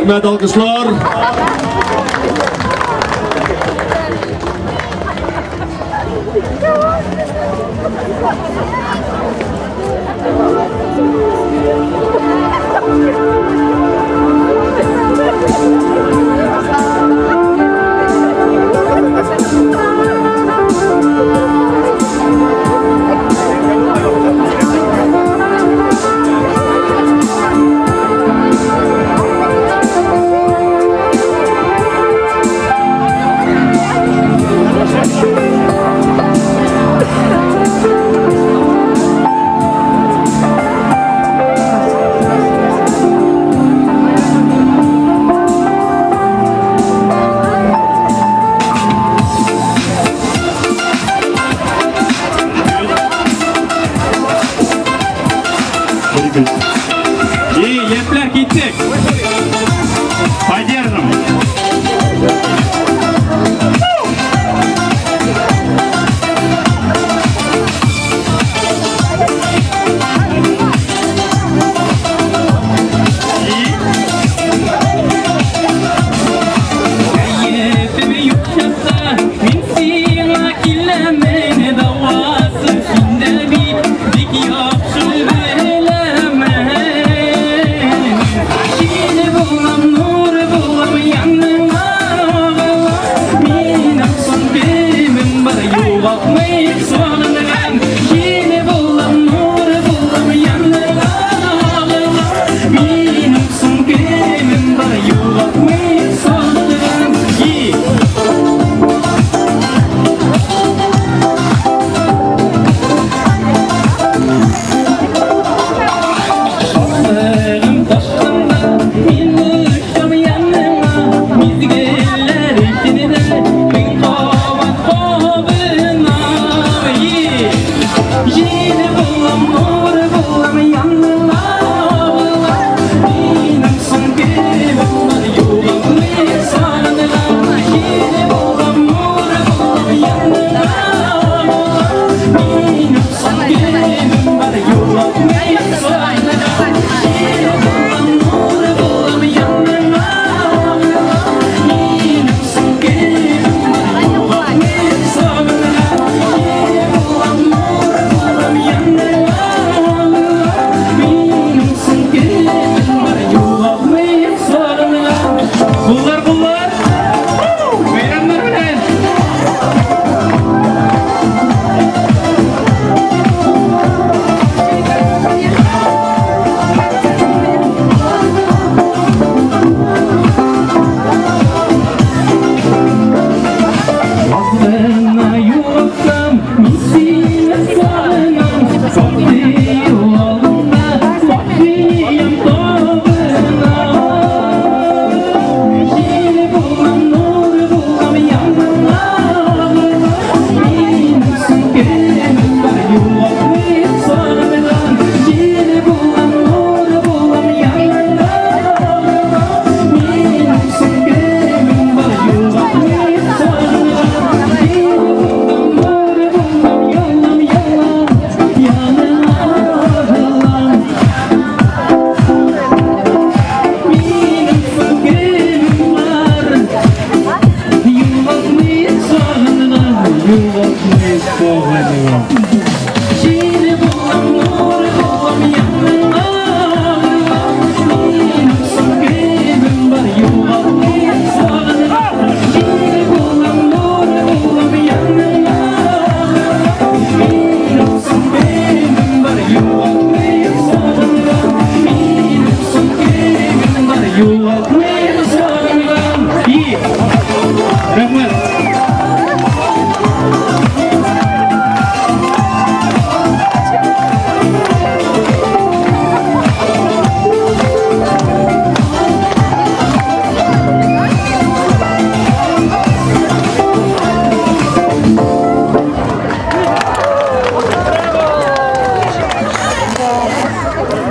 Рәхмәт, алкышлар. И, яшьләр киттек. Поддержим. Кәефем юк чакта, мин сиңа киләмен, дәвасын син дә бит бик яхшы беләмен. Җил булам, нур булам, яныңа агылам, минем соң кемем бар, югалтмый сагынган. Җил булам, нур булам, яныңа агылам, минем соң кемем бар, югалтмый сагынган. И, Шатлыгым ташкында, мин очтым яныңа, мизгелләр эчендә мең кабат кабынам. Җил булам, нур булам, яныңа агылам, минем соң кемем бар, югалтмый сагынган. Җил булам, нур булам, яныңа агылам, минем соң кемем бар, югалтмый сагынган. Җил булам, нур булам, яныңа агылам, минем соң кемем бар, югалтмый сагынган. Җил булам, нур булам, яныңа агылам, минем соң кемем бар, югалтмый сагынган. Куллар, куллар. Бәйрәмнәр белән. Язгы